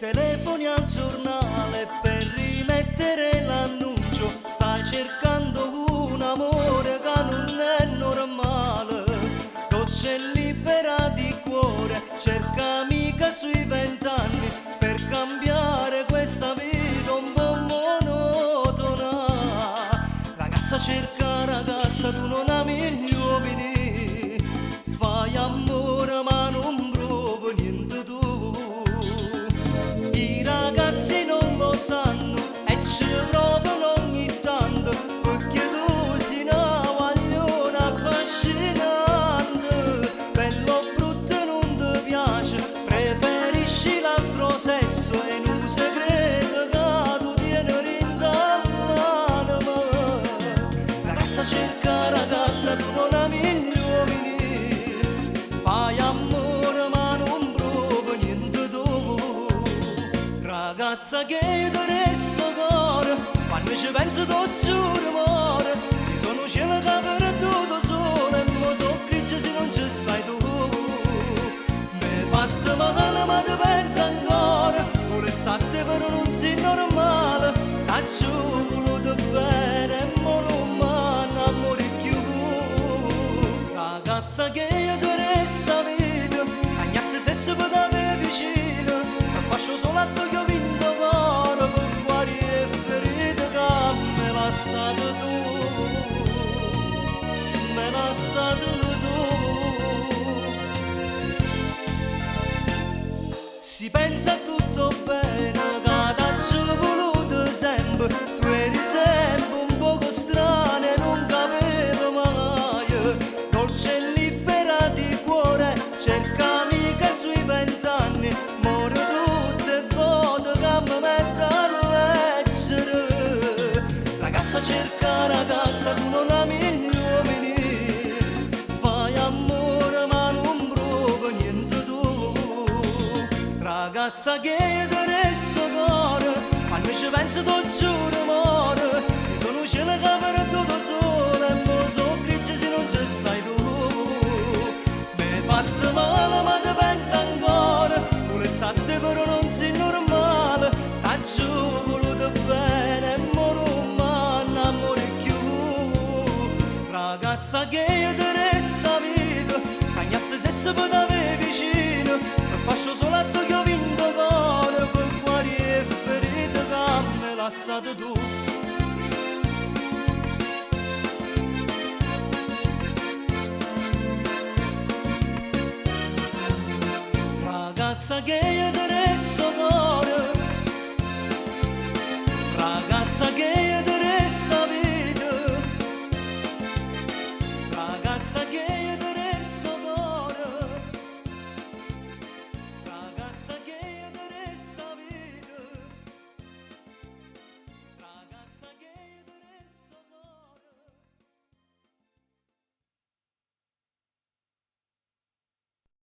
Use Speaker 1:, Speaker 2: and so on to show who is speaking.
Speaker 1: Telefoni al giornale per rimettere l'annuncio, stai cercando un amore che non è normale, dolce e libera di cuore, cerca amica sui 20 anni per cambiare questa vita un po' monotona. Ragazza cerca ragazza, tu non ami gli uomini, fai amore ma non provi niente tu. I ragazzi non lo sanno e ci provano ogni tanto, perché tu sei una guagliona affascinante, bello o brutto non ti piace, preferisci l'altro sesso e non segreto che tu tieni dentro all'anima. Ragazza cerca ragazza, tu non ami gli uomini, fai amore ma non provi niente tu. Ragazza che io ti resto cuore, quando ci penso ti giuro amore, mi sono cielo che ho perduto solo e mo so grigio se non ci sei tu. Mi hai fatto male ma ti penso ancora, volessi a te però non sei normale, ti voluto bene e mo non mi più. Ragazza che io ti resta vita, cagnasse sesso per avere vicino, e faccio solo a te che ho vinto cuore, per guarire e ferite che mi lasciato tu, mi lasciato tu. Si pensa tutto bene, che t'ho voluto sempre, tu eri sempre un poco strana e non capivo mai. Dolce e libera di cuore, cerca amica sui 20 anni, muore tutte volte che mi metto a leggere. Ragazza cerca ragazza, tu non ami gli uomini, fai amore ma non provi niente tu. Ragazza che io ti resto cuore, quando ci penso ti giuro amore, mi sono cielo che ho perduto solo e mo so grigio se non ci sei tu. Mi hai fatto male ma ti penso ancora, volessi a te però non sei normale, ti ho voluto bene e mo non mi innamoro più. Ragazza che io ti resta vita, cagnasse sesso per avere vicino, e faccio solo a te che ho vinto cuore, per guarire e ferite che mi lasciato tu. Ragazza che io ti